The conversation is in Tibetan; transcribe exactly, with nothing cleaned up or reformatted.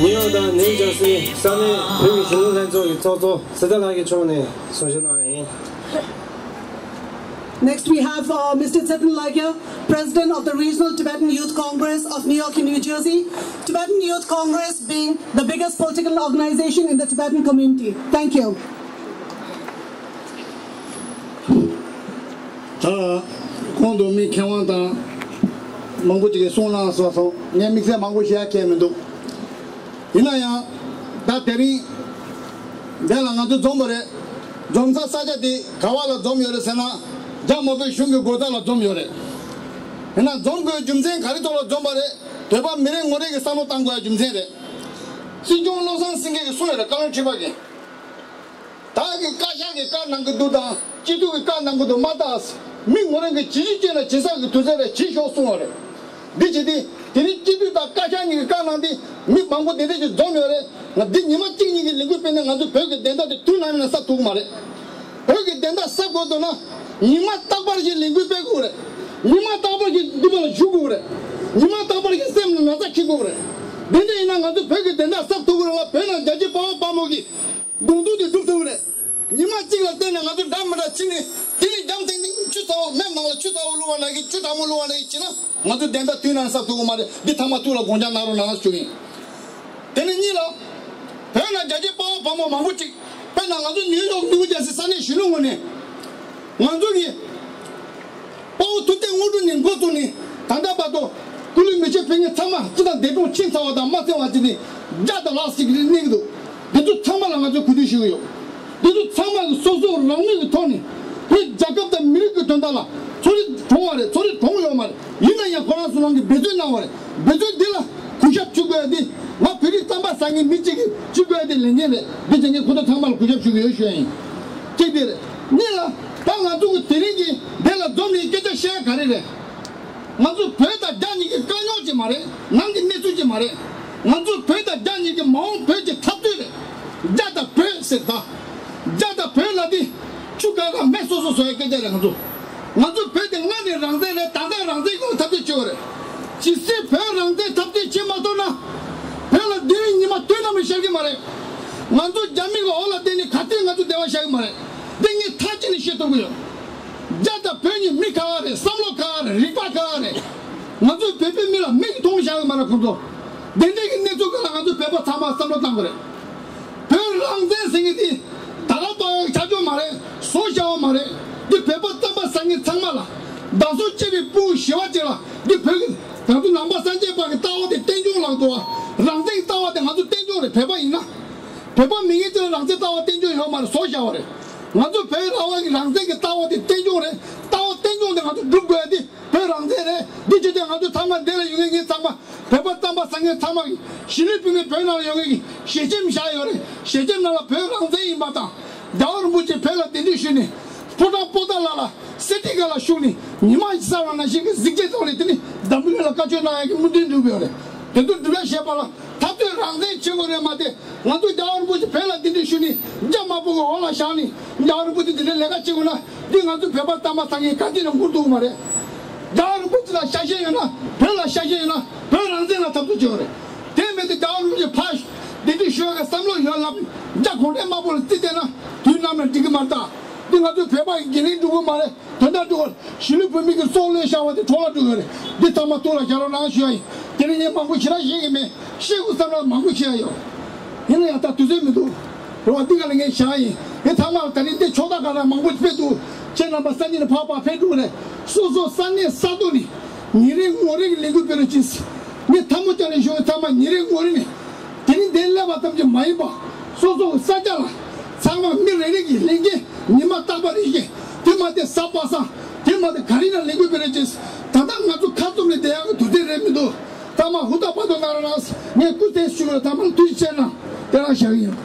ནིའུ་ཡོག་དང་ནིའུ་ཇར་སི་ས་གནས་བོད་ཀྱི་གཞོན་ནུ་ལྷན་ཚོགས་ཀྱི་ཚོགས་གཙོ་ཟི་ཐན་ལགས་ཀྱི་ཕྱོགས་ནས་གསུང་བཤད་གནང་བ་ཡིན། Next, we have uh, Mister Tsetan Lagya, President of the Regional Tibetan Youth Congress of New York and New Jersey. Tibetan Youth Congress being the biggest political organization in the Tibetan community. Thank you. ད་གོང་དུ་མི་མཁས་དབང་དང་མང་པོ་ཅིག་གིས་གསུངས་གནང་སོང་། ངས་དམིགས་བསལ་མང་པོ་བཤད་ཡ་གང་ཡང་མི་འདུག་ཡིན་ན་ཡང་ད་དེ་རིང་འདི་ལ་ང་ཚོ་འཛོམས་པ་རེད། འཛོམས་ས་ས་ཆ་དེ་ག་བ་ལ་འཛོམས་ཡོད་རེད་ཟེར་ན། རྒྱ་དམར་པོའི་གཞུང་གི་སྒོ་རྩ་ལ་འཛོམས་ཡོད་རེད། ཡིན་ན་འཛོམས་དགོས་རྒྱུ་མཚན་ག་རེ་ཐོག་ལ་འཛོམས་པ་རེད། བོད་པ་མི་རེ་ངོ་རེ་གིས་བསམ་བློ་བཏང་དགོས་ཡ་རྒྱུ་མཚན་རེད། སྲིད་སྐྱོང་བློ་བཟང་སེང་གེ་གིས་གསུངས་ཡོད་རེད། བཀའ་བློན་ཁྲི་པ་གིས། བདག་གིས་བཀའ་ཤག་གི་བཀའ་གནང་གི་འདུག་དང་སྤྱི་འཐུས་ཀྱི་བཀའ་གནང་གི་འདུག་མ་བལྟ། མི་ངོ་རེ་གིས་ཇི་ཞིག་བྱས་ན་བྱེད་ས་གི་དུས་ཚོད་རེ་བྱེད་ཤོག་གསུངས་པ་རེད། འདི་བྱེད་དུས་དེ་རིང་སྤྱི་འཐུས་དང་བཀའ་ཤག་གཉིས་ཀྱི་བཀའ་གནང་སྟེ་མི་མང་པོ་དེ་འདྲ་ཞིག་འཛོམས་ཡོད་རེད། ང་འདི་ཉི་མ་གཅིག་གཉིས་ཀྱི་ལས་འགུལ་སྤེལ་ནས་ང་ཚོ་བོད་ཀྱི་བདེན་མཐའ་དེ་དུས་ནམ་ཡིན་ན་གསབ་ཐུབ་ཀྱི་མ་རེད། བོད་ཀྱི་བདེན་མཐའ་གསབ་དགོས་འདུག་ན་ཉི་མ་རྟག་པར་གྱི་ལས་འགུལ་སྤེལ་དགོས་རེད། ཉི་མ་རྟག་པར་གྱི་འདུན་པ་ལ་བཞུགས་དགོས་རེད། ཉི་མ་རྟག་པར་གྱི་སེམས་ལ་ན་ཚ་འཁྱེར་དགོས་རེད། དེ་འདྲ་ཡིན་ན་ང་ཚོ་བོད་ཀྱི་བདེན་མཐའ་གསབ་ཐུབ་ཀྱི་རེད་ལ། བོད་ནང་རྒྱལ་གཅེས་དཔའ་བོ་དཔའ་མོ་གི་དགོངས་དོན་དེ་སྒྲུབ་ཐུབ་ཀྱི་རེད། ཉི་མ་གཅིག་ལ་བརྟེན་ནས་ང་ཚོ་འདྲ་མི་འདྲ་ཕྱིན་ནས་དེ་ནས་རྒྱབ་འཐེན་ནས་ཆུ་ཚ་བོ་མེ་མང་ལ་ཆུ་ཚ་བོ་བླུགས་པ་ནང་བཞིན་ཆུ་གྲང་མོ་བླུགས་པ་ནང་བཞིན་བྱས་ན་ང་ཚོ་བདེན་མཐའ་དུས་ནམ་གསབ་ཐུབ་ཀྱི་མ་རེད། འདི་ཚང་མ་ཐུགས་ལ་དགོངས་འཇགས་གནང་རོགས་གནང་ཞུ་གི་ཡིན། དེ་ནས་གཉིས་ལ། བོད་ནང་རྒྱལ་གཅེས་དཔའ་བོ་དཔའ་མོ་མང་པོ་ཅིག་དཔེར་ན་ང་ཚོ་ནིའུ་ཡོག་ནིའུ་ཇར་སི་ས་གནས་གཞོན་ནུ་ངོས་ནས་ང་ཚོ་གི་དཔའ་བོ་ཐུབ་བསྟན་དངོས་གྲུབ་ནས་འགོ་བཙུགས་ནས་ད་ལྟ་བར་དུ་སྐུ་ལུས་མེ་མཆོད་ཕུལ་མཁན་ཚང་མ་སྤྱི་དང་འདས་གྲོངས་ཕྱིན་ཚར་བ་དང་མ་ཚར་བ་བྱས་ནས་བརྒྱ་དང་ལྷག་ཅིག་གནས་ཀྱི་འདུག་འདི་ཚོ་ཚང་མ་ལ་ང་ཚོས་གུས་འདུད་ཞུ་གི་ཡོད། འདི་ཚོ་ཚང་མ་གིས་སོ་སོ་རང་མོས་ཀྱི་ཐོག་ནས་བོད་རྒྱལ་ཁབ་དང་མི་རིགས་ཀྱི་དོན་དག་ལ་ཚོར་རེ་གྲོངས་པ་རེད། ཚོར་རེ་གྲོངས་ཡོད་མ་རེད། ཡིན་ན་ཡང་ཁོ་རང་ཚོ་རང་གིས་འབད་བརྩོན་གནང་བ་རེད། འབད་བརྩོན་འདི་ལ་གུས་ཞབས་ཞུ་དགོས་ཡ་འདི་ང་བོད་རིགས་རྩམ་པ་ཟ་མཁན་མི་གཅིག་གིས་ཞུ་དགོས་ཡ་འདི་ལས་འགན་རེད། འདི་བྱེད་མཁན་ཁོ་ཚོ་ཚང་མ་ལ་གུས་ཞབས་ཞུ་གི་ཡོད་ཞུ་ཡ་ཡིན། གཅིག་འདི་རེད། གཉིས་ལ་ད་ང་ཚོ་གི་དེ་རིང་གི་འདི་ལ་འཛོམས་ནས་སྐད་ཆ་བཤད་ཡ་ག་རེ་རེད། ང་ཚོ་བོད་དང་རྒྱ་གཉིས་ཀྱི་དཀའ་རྙོག་ཅིག་མ་རེད། ནང་གི་གནས་ཚུལ་ཅིག་མ་རེད། ང་ཚོ་བོད་དང་རྒྱ་གཉིས་ཀྱི་མ་འོངས་བོད་ཀྱི་འཐབ་རྩོད་རེད། རྒྱ་དང་བོད་ཟེར་ད། རྒྱ་དང་བོད་ལ་དེ་ཆུ་ཁ་ཁ་མེ་སོ་སོ་བཟོ་ཡ་སྐད་ཆ་རེད། ང་ཚོ་ང་ཚོ་བོད་དེ་སྔར་ནས་རང་བཙན་རེད། ད་ལྟ་རང་བཙན་སྐོར་འཐབ་རྩོད་བྱེད་པ་རེད། ཇི་སྲིད་བོད་རང་བཙན་འཐབ་རྩོད་བྱེད་མ་ཐུབ་ན། བོད་ལ་དེ་རིང་ཉི་མ་དུས་ནམ་ཡང་ཤར་གྱི་མ་རེད། ང་ཚོ་རྒྱ་མི་གི་འོག་ལ་བསྡད་ནས་ག་དུས་ང་ཚོ་བདེ་བ་ཤར་གྱི་མ་རེད། འདི་ངས་མཐའ་གཅིག་ནས་བཤད་ཐུབ་ཀྱི་ཡོད། རྒྱ་དང་བོད་གཉིས་མི་ཁ་ཁ་རེད། བསམ་བློ་ཁ་ཁ་རེད། རིག་པ་ཁ་ཁ་རེད། ང་ཚོས་བོད་པའི་མི་ལ་མིག་མཐོང་བཞག་གི་མ་རེད་ཁོང་ཚོ། དེ་འདྲའི་གི་གནས་ཚུལ་སྒང་ལ་ང་ཚོས་བོད་པ་ཚང་མ་བསམ་བློ་བཏང་དགོས་རེད། བོད་རང་བཙན་ཟེར་མཁན་དེ་ད་ག་པ་ཆ་འཇོག་མ་རེད། བཟོ་བྱ་བ་མ་རེད། འདི་བོད་པ་རྩམ་པ་ཟ་མཁན་ཚང་མ་ལ། བདག་སྲོག་བཅད་པའི་སྤུ་གུ་ཞི་བ་བྱེད་ལ་འདི་བོད་ཀྱི་ང་ཚོ་ནང་པ་སངས་རྒྱས་པ་གི་ལྟ་བ་དེ་རྟེན་འབྱུང་ལག་ཏུ་བ། རང་བཙན་གྱི་ལྟ་བ་དེ་ང་ཚོ་རྟེན་འབྱུང་རེད། བོད་པ་ཡིན་ན། བོད་པ་མིན་མཁན་ཚོ་ལ་རང་བཙན་ལྟ་བ་རྟེན་འབྱུང་ཡོད་མ་རེད། བཟོ་བྱ་བ་རེད། ང་ཚོ་བོད་རང་དབང་གི་རང་བཙན་གྱི་ལྟ་བ་དེ་རྟེན་འབྱུང་རེད། ལྟ་བ་རྟེན་འབྱུང་དེ་ང་ཚོ་སྒྲུབ་དགོས་ཡ་དེ་བོད་རང་བཙན་རེད། འདི་བྱེད་དུས་ང་ཚོ་ཚང་མ་འདི་ལ་ཡོད་མཁན་ངས་ཚང་མ་བོད་པ་རྩམ་པ་ཟ་མཁན་ཚང་མ་གིས་ཞི་ལུས་ཕུལ་མཁན་བོད་ནང་ལ་ཡོད་མཁན་གྱི་ཞལ་ཆེམས་བཞག་ཡོད་རེད། ཞལ་ཆེམས་ནང་ལ་བོད་རང་བཙན་ཡིན་པ་དང་། རྒྱལ་བ་རིན་པོ་ཆེ་བོད་ལ་གདན་འདྲེན་ཞུས་ནས་ཕོ་བྲང་པོ་ཏཱ་ལ་ལ་སེ་ཏི་ག་ལ་བཞུགས་ནས་ཉི་མ་གསལ་བ་ནང་བཞིན་གྱི་གཟི་བརྗིད་ཐོག་ནས་དེ་ནི་འཛམ་བུ་གླིང་ལ་བཀའ་ཆོས་གནང་ཡག་གི་སྨོན་འདུན་འགྲུབ་ཡོད་རེད། དེ་ཚོ་སྒྲུབ་ཡག་བྱེད་པ་ལ་འཐབ་རྩོད་རང་བཙན་བྱེད་དགོས་རེད་མ་གཏོགས། ང་ཚོ་རྒྱལ་བ་རིན་པོ་ཆེ་བོད་ལ་གདན་འདྲེན་ཞུས་ནས་རྒྱ་དམར་པོ་གི་འོག་ལ་བཞག་ནས་རྒྱལ་བ་རིན་པོ་ཆེ་དེ་འདྲའི་ལས་ཀ་བྱེད་དགོས་ན། འདི་ང་ཚོ་བོད་པ་རྩམ་པ་ཟ་མཁན་ག་དུས་ནས་འགོར་ཐུབ་ཀྱི་མ་རེད། རྒྱལ་བ་རིན་པོ་ཆེ་ལ་ཤ་ཞེན་ཡོད་ན། བོད་ལ་ཤ་ཞེན་ཡོད་ན། བོད་རང་བཙན་ལ་འཐབ་རྩོད་བྱེད་དགོས་རེད། དེ་མིན་དུ་རྒྱལ་བ་རིན་པོ་ཆེ་ཕར་གདན་འདྲེན་ཞུ་ཡག་གི་བསམ་བློ་ཡོད་ལབ། རྒྱ་གུང་ཁྲན་དམར་པོ་ལ་རྩིས་བལྟས་ན་དུས་ནམ་ཡང་འགྲིག་གི་མ་རེད་ད། འདི་ང་ཚོ་བོད་པ་ཡི་འགན་ལེན་འགྲོ་གི་མ་རེད། དོན་དག་འགྲོ་གི་ཞི་ལུ་བོད་མི་གི་སྲོག་བློས་བཞག་པ་དེ་འཕྲོ་བརླག་འགྲོ་གི་རེད། འདི་ཚང་མ་ཐུགས་ལ་བཞག་རོགས་གནང་ཞུ་ཡ་ཡིན། དེ་ནས་ངས་མང་པོ་ཞེ་དྲག་བཤད་གི་མེད། བཤད་དགོས་བསམ་ན་མང་པོ་བཤད་ཡ་ཡོད། ཡིན་ན་ཡང་ད་དུས་ཚོད་མི་འདུག་རེད་བ། འདི་ག་ལ་ངས་བཞག་ཡིན། ངས་ཚང་མ་ལ་ད་རིང་འདི་ཕྱོགས་མཐའ་ཁག་ལ་མང་པོ་ཕེབས་འདུག་ཁྱེད་རྣམ་པ་ས་གནས་ནས་ཕར་ཕར་ཕེབས་འགྲོ་གི་རེད། སོ་སོ་ས་གནས་ས་ཐོག་ནས་ཉིན་རེ་ངོ་རེ་གི་ལས་འགུལ་སྤེལ་རོགས་གྱིས། ངས་ཐལ་མོ་སྦྱར་ནས་ཞུ་གི། ཚང་མ་ཉིན་རེ་ངོ་རེ་ནས། དེ་རིང་འདིར་སླེབས་པ་ཙམ་གྱིས་མ་ཡིན་པ། སོ་སོ་གི་ས་ཆ་ལ་ཚང་མ་མི་རེ་རེ་གི་ལས་འགན་ཉི་མ་རྟག་པར་རེ་བཞིན། དེ་མ་དེ་གཟའ་པ་སངས། དེ་མ་དེ་ག་རེ་ན་ལས་འགུལ་སྤེལ་རོགས་གྱིས། ད་ལྟ་ང་ཚོ་ཁ་བཙུམ་ནས་བསྡད་ཡག་གི་དུས་ཚོད་རེད་མི་འདུག་ཚང་མ་ཧུར་ཐག་ཕར་ཚུར་གནང་རོགས་གནང་། ངས་སྐུ་ཚེ་ཞུ་བར་ཚང་མ་ལ་ཐུགས་རྗེ་ཆེ་གནང་། དེ་རང་བཞག་གི་ཡིན།